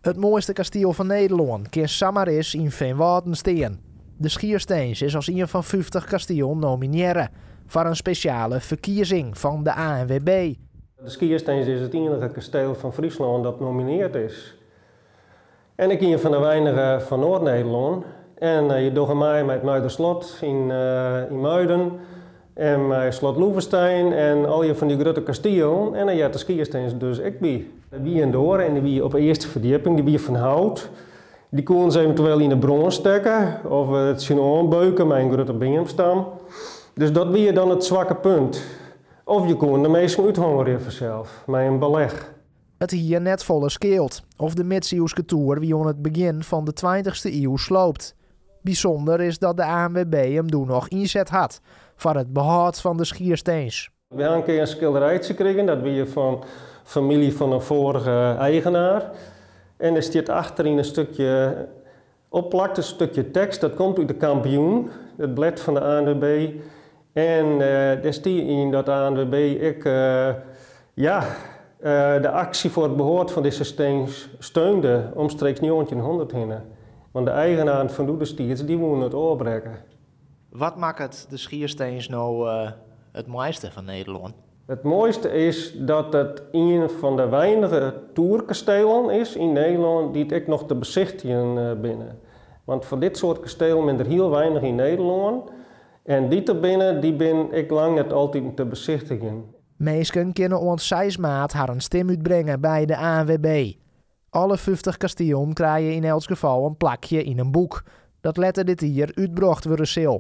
It moaiste kastiel fan Nederlân kin samar ris yn Feanwâlden stean. De Schierstins is as ien fan 50 kastielen nominearre foar in spesjale ferkiezing fan de ANWB. De Schierstins is it iennige kasteel fan Fryslân dat nomineard is. En ek ien fan de weinige fan Noard-Nederlân. En je dogge mei mei it Muiderslot yn Muiden en mei Slot Loevestein en allegear fan dy grutte kastielen. En dan heart de Schierstins dus ek by. Der wie in doar en dy wie op 'e earste ferdjipping, dy wie fan hout. Dy koenen se eventueel yn 'e brân stekke of tsjinoan beuke mei in grutte beamstam. Dus dat wie dan it swakke punt. Of je koenen de minsken úthongerje fansels, mei in beleg. It hie net folle skeeld of de midsiuwske toer wie oan it begjin fan de tweintichste iuw sloopt. Bysûnder is dat de ANWB him doe noch ynset hat foar it behâld fan de Schierstins. We ha in kear in skilderijtsje krigen, dat wie fan famylje fan in foarige eigenaar. En der stiet achteryn in stukje opplakt, in stukje tekst, dat komt út de Kampioen, it blêd fan de ANWB. En dêr stie yn dat de ANWB ek ja, de aksje foar it behâld fan dizze stins steunde omstreeks 1900 hinne. Want de eigenaren fan doedestiids dy woene it ôfbrekke. Wat makket de Schierstins no it moaiste fan Nederlân? It moaiste is dat it ien fan de weinige toerkastelen is yn Nederlân dy't ek noch te besichtigjen binne. Want fan dit soart kastelen binne der hiel weinich yn Nederlân. En dy't der binne, dy binne ek lang net altiten te besichtigjen. Minsken kinne oant 6 maart harren stim útbringe by de ANWB. Alle 50 kastielen krije yn elts gefal in plakje yn in boek, dat letter dit jier útbrocht wurde sil.